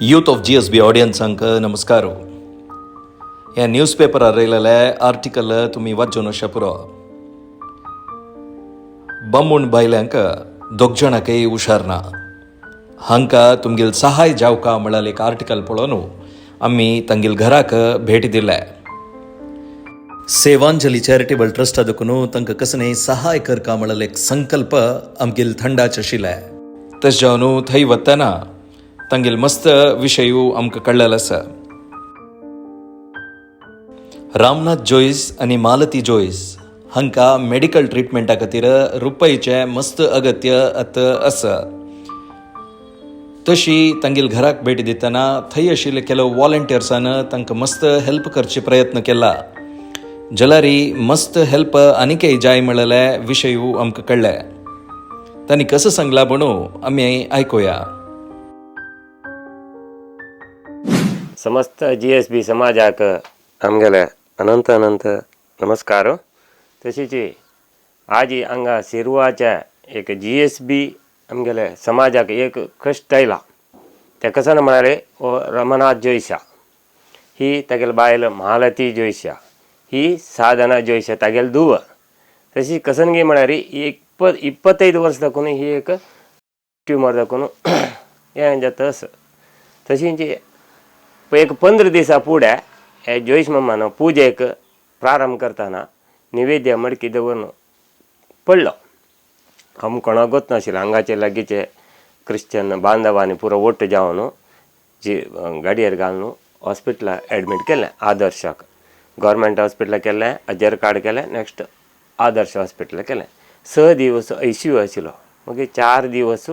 Youth of GSB ऑडियन्सांक नमस्कार. ह्या news पेपरार येयलेले आर्टिकल तुमी वाचून अशें पुरो. बामूण बायल्यांक दोग जाणांकय हुशार ना, हांकां तुमगेल सहाय जावका म्हळ्यार एक आर्टिकल पळोवन आमी तांगेल घराक भेट दिले. सेवांजली चॅरिटेबल ट्रस्टा देखून तांकां कसलें सहाय करका म्हळ्यार एक संकल्प आमगेल थंडाच आशिल्ले. तशें जावन थंय वतना तांगेल मस्त विशय आमकां कळ्ळेलो आसा. रामनाथ जोयस आनी मालती जोयस हांकां मेडिकल ट्रिटमेंटा खातीर रुपयचें मस्त अगत्य आतां आसा. तशी तांगेल घराक भेट दितना थंय आशिल्ले ಕೆಲವು वॉलंटियर्सान तांकां मस्त हेल्प करचे प्रयत्न केला. जलारी मस्त हेल्प आनीकय जाय म्हणलेले विशय आमकां कळ्ळे. तांणी कसं सांगला म्हणून आमी आयकुया. समस्त जीएसबी समाजाक आमगेले अनंत अनंत नमस्कार. तशीच आज हांगा शिरवाच्या एक जीएसबी आमगेले समाजाक एक कश्ट आयला. ते कसन म्हळ्यार हो रमनाथ जोयशा, ही तागेले बायल मालती जोयशा, ही साधना जोयशा तागेले धुव. तशी कसनगी म्हळ्यार 25 वर्स दाखोवन ही एक ट्युमर दाखोवन हें जाता असं. तशीच एक 15 दिसां फुडें हे जोयश मामान पुजेक प्रारंभ करतना निवेद्य मडकी दवरून पडलो. आम कोणाकूच नाशिल्लें. हांगाचे लागींचे क्रिश्चन बांधवांनी पुरो ओट्ट जावन जी गाडयेर घालून हॉस्पिटलाक एडमीट केलें. आदर्शाक गोवोरमेंट हॉस्पिटलाक केलें, अजर कार्ड केलें, नेक्स्ट आदर्श हॉस्पिटलाक केलें. 6 दिवस आयसीयू आशिल्लो. मागीर 4 दिवस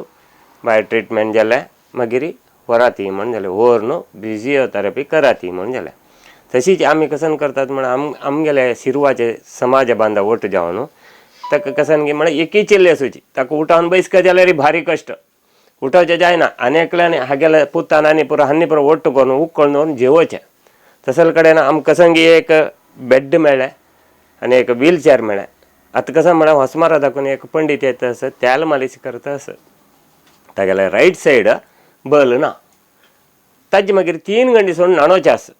भायर ट्रिटमेंट जालें. मागीर व्हरात म्हण जालें, व्हर न्हू फिजियोथेरपी करात म्हण जालें. तशीच आमी कसन करतात म्हण आमगेले शिरवाचे समाज बांधव ओट्ट जावन ताका कसन की म्हळ्यार एकी चेल्ली आसूची, ताका उठावन बैसका जाल्यार भारी कश्ट, उठोवचें जायना. आनी एकल्यान हागेले पुतान आनी पुरो हान्नी पुरो ओट्ट करून उक्कळून दवरून जेवचें. तसले कडेन आमकां कसन की एक बेड मेळ्ळें आनी एक व्हील चॅर मेळ्ळें. आतां कसं म्हळ्यार होसमारा दाखोवन एक पंडीत येता आसत, तेल मालीश करता आसत. तागेले रायट सायड बल ना. ताजे मागीर 3 गंडी सोडून न्हाणोवचें आसा.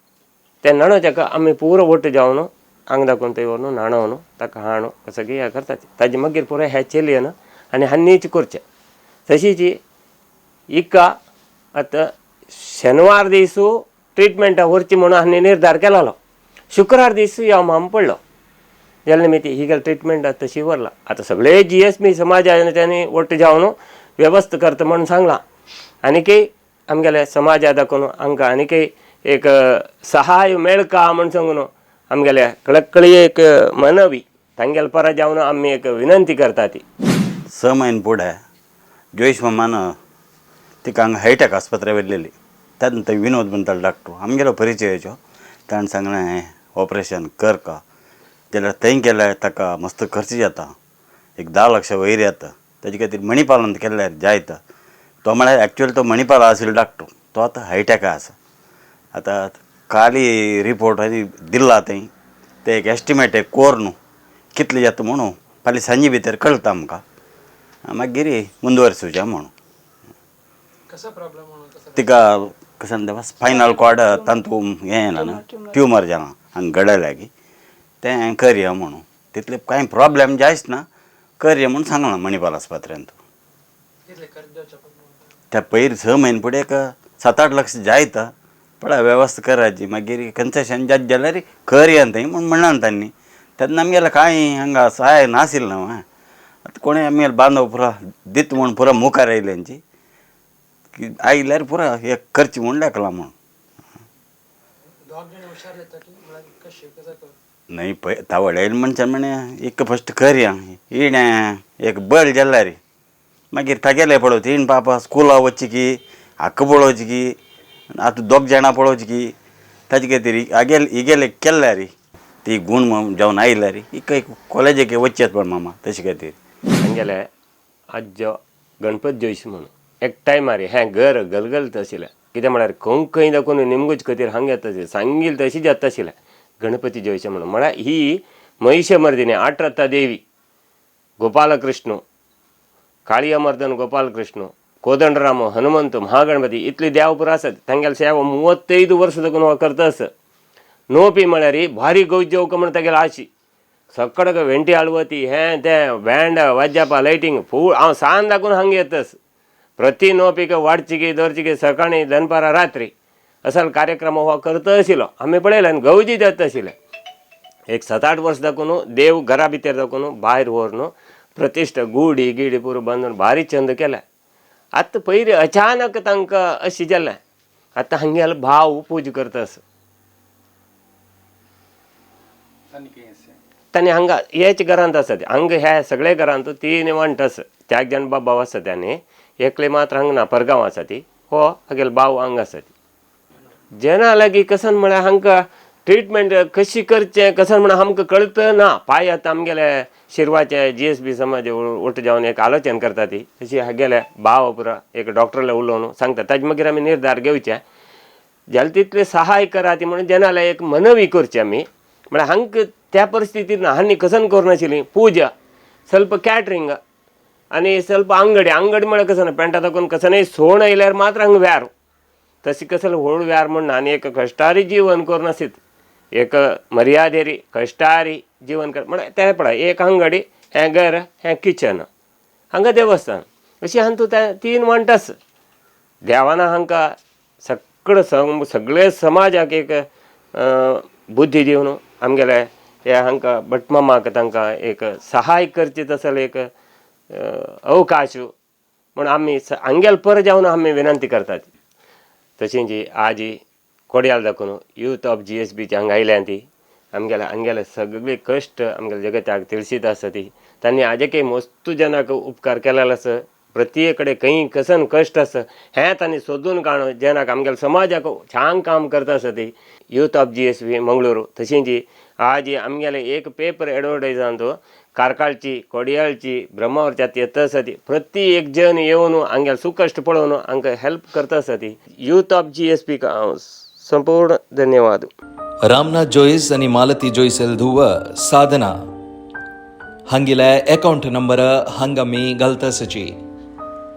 ते न्हाणोवच्याक आमी पुरो ओट्ट जावन हांगा दाखोवन थंय व्हरून न्हाणोवन ताका हाणू कसो की हें करतात. ताजे मागीर पुरो हे चेलयेन आनी हान्नीच करचें. तशीच हिका आतां शेनवार दीस ट्रिटमेंटाक व्हरची म्हणून हांणी निर्धार केलोलो. शुक्रार दीस यो माम पडलो जाल्या निमित्त ही ट्रिटमेंट आतां तशी व्हरला. आतां सगळे जीएसबी समाजान तांणी ओट्ट जावन वेवस्था करता म्हणून सांगलां. आनीकय आमगेले समाजा दाखोवन हांकां आनीकय एक सहाय मेळका म्हूण सांगून आमगेले कळकळी एक मनवी तांगेले परा जावन आमी एक विनंती करता ती. 6 म्हयने फुडें जोयश मामान तिका हांगा हायटॅक आस्पत्रे व्हेल्लेली. तेन्ना थंय विनोद म्हणटालो डॉक्टर आमगेलो परिचयाचो. ताणें सांगलें हें ऑपरेशन कर का जाल्यार थंय केल्यार ताका मस्त खर्च जाता, एक 10 लक्षां वयर येता. ताजे खातीर मणिपालांत केल्यार जायता. तो म्हळ्यार एक्चुअली तो मणिपाला आशिल्लो डॉक्टर, तो आतां हायटॅका आसा. आतां काली रिपोर्ट दिला थंय, ते एक एस्टिमेट एक कोर न्हू कितले जाता म्हणून फाल्यां सांजे भितर कळटा आमकां, मागीर मुंदवर्सुच्या म्हणून. तिका कशें म्हणटा स्पायनल कॉर्ड तातूंत हें येयला न्हू, ट्युमर जाला हांगा गड्याक, तें करया म्हणून. तितले कांय प्रॉब्लेम जायच ना, करया म्हणून सांगलां मणिपाल आस्पत्र्यांत. त्या पयर 6 म्हयने फुडें एक 7-8 लक्ष जायता पळय वेवस्था करायची, मागीर कन्सेशन जात जाल्यार करया थंय म्हूण म्हणलां तांणी. तेन्ना आमगेलें कांय हांगा सहाय नाशिल्लें न्हू. आतां कोणें आमगेले बांदव पुरो दित म्हूण पुरो मुखार आयले तेंची आयल्यार पुरो एक करची म्हूण लेखलां म्हूण. न्हय पळय तावळ मनशान म्हणे एक फस्ट करया हिणें एक बळ जाल्यार मागीर तागेलें पळोवचें. हिणें पापा स्कुला वचची की हाका पळोवची की आतां दोग जाणां पळोवची की ताजे खातीर हागेले हिगेले केल्यार ती गूण जावन आयल्यार हिका एक कॉलेजीक वचचें पण मामा तशें खातीर. हांगेले आज्जो गणपत जोयश म्हणून एक टायमार हें घर गलगलत आशिल्लें. कितें म्हळ्यार खंय खंय दाखोवन निमगूच खातीर हांगा येता आशिल्लें, सांगील तशी जाता आशिल्लें. गणपती जोयश म्हणून म्हळ्यार ही महिषमर्दिनी आठरत्ता देवी गोपालकृष्ण, काळियामर्दन गोपालकृष्ण, ಕೋದಂಡರಾಮ, ಹನುಮಂತು, ಮಹಾಗಣಪತಿ ಇತ್ಲಿ ದೇವ ಪೂರ आसत. तांगेले सेवा 35 वर्स देखून हो करता आसा. नोपी म्हळ्यार भारी गौजवक म्हण तागेले आशी सकाळ वेंटी हाळवती हें तें बँड वाज्यापा लायटींग फूल. हांव सान दाखून हांगा येतस प्रति नोपीक वाडचिकी दवरचिकी सकाळी दनपारां रात्री असल कार्यक्रम हो करता आशिल्लो आमी पळयलें आनी गवजी जाता आशिल्लें. एक 7-8 वर्स दाखून देव घरा भितर दाखून भायर व्हरून प्रतिश्ठा गुडी गिडी पुरो बांदून भारी चंद केलें. आतां पयलीं अचानक तांकां अशें जालें. आतां हांगेलो भाव पूजा करता आसा. तांणी हांगा हेच घरांत आसा, हांगा ह्या सगळे घरांत तीन वांट आसा. त्याग जाण बाबा आसा तांणी एकले मात्र हांगा ना, परगांव आसा ती, हो हागेलो भाव हांगा आसा ती. जना लागीं कसन म्हळ्यार हांकां ट्रिटमेंट कशी करचें कसन म्हण आमकां कळत ना. पांय आतां आमगेले शिरवाचे GSB समाज ಒಟ್ಟು जावन एक आलोचन करता ती तशी हागेले भाव पुरा एक डॉक्टरला उलोवन सांगता, ताजे मागीर आमी निर्धार घेवचे जाल्यार तितले सहाय करा ती म्हणून जनाला एक मनवी करची आमी. म्हळ्यार हांकां त्या परिस्थितीन ना हांणी कसन करूं पूजा ಸ್ವಲ್ಪ ಕ್ಯಾಟ್ರಿಂಗ್ आनी ಸ್ವಲ್ಪ ಅಂಗಡಿ ಅಂಗಡಿ म्हळ्यार कसं ना पेंटा दाखोवन कसनय सोण आयल्यार मात्र हांगा व्यार तशी कसं व्हड व्यार म्हण आनी एक कश्टारी जीवन करून आसीत, एक मर्यादेरी कश्टारी जीवन कर म्हळ्यार तें पळय एक अंगडी, हें घर, हें किचन, हांगा देवस्थान अशी हांतू तें तीन वांटस देवाना हांकां सगळं सगळे समाजाक एक बुद्धी दिवन आमगेले हे हांकां भटमामाक तांकां एक सहाय करची तसले एक अवकाश म्हण आमी हांगेले पर जावन आमी विनंती करतात. तशेंच आजी कोडयाल दाखोवन यूथ ऑफ GSBची हांगा आयल्या ती आमगेले हांगेले सगळे कश्ट आमगेले जगताक तिळशीत आसा ती. तांणी आजेकय मस्तू जनाक उपकार केलेलो आसा. प्रत्येक कडेन खंय कसन कश्ट आसा हें तांणी सोदून काडून जनाक आमगेले समाजाक छान काम करता आसा ती यूथ ऑफ GSB Mangaluru. तशेंच आज आमगेले एक पेपर एडवर्टायजांत कारकाळची कोडयाळची ब्रह्मावरच्या येता आसा ती प्रति एक जन येवन हांगेले सुकश्ट पळोवन हांकां हेल्प करता आसा ती यूथ ऑफ GSB हांव संपूर्ण धन्यवाद. रामनाथ जोईस आनी मालती जोईसेल धुव साधना हांगेले अकाउंट नंबर हांगा आमी घालतासची,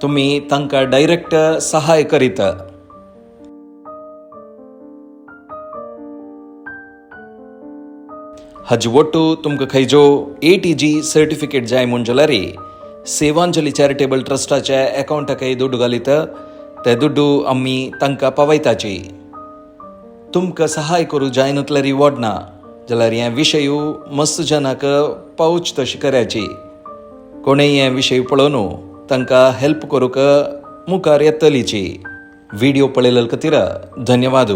तुमी तांकां डायरेक्ट सहाय करीत. हाजी ಒಟ್ಟು तुमकां खंयचो ATG certificate जाय म्हूण जाल्यार सेवांजली चॅरिटेबल ट्रस्टाच्या अकाउंटाकय दुड्डू घालीत, ते दुड्डू आमी तांकां पावयताची. तुमकां सहाय करूं जाय नुतल्यार रिवॉर्ड ना जाल्यार हे विशय मस्त जनाक पावच तशी करायची. कोणेय हे विशय पळोवन तांकां हेल्प करूंक मुखार येतलीची. व्हिडिओ पळयले खातीर धन्यवाद.